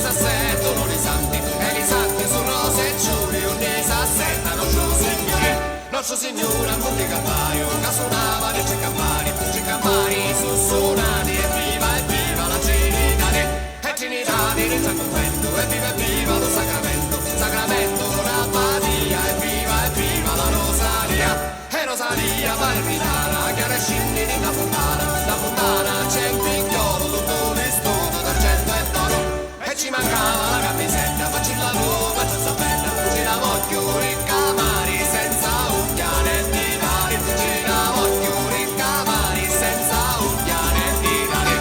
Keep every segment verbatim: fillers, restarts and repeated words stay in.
Assettunu li santi, e li santi su' rosi e ciuri, unni s'assettanu stu Signuri. Nostru Signuri a Munti Calvariu, ca sunava li tri campari, tri campari su' sunati, evviva, evviva la Trinitati. E Trinitati dintra cunventu, evviva, evviva lu Sacramentu, Sacramentu d'abbatia, evviva, evviva la Rosalia. E Rosalia pari pi tara, chiara e scinni di na funtana, na funtana c'è un figghiolu, tuttu vistutu d'argentu e d'oru. E ci mancava la cammisedda, faccilla tu, patruzza bedda, ci la vogghiu ricamari senza ugghia né dinari, ci la vogghiu ricamari senza ugghia né dinari.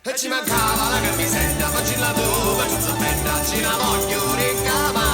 E ci mancava la cammisedda, faccilla tu, patruzza bedda, ci la vogghiu ricamari.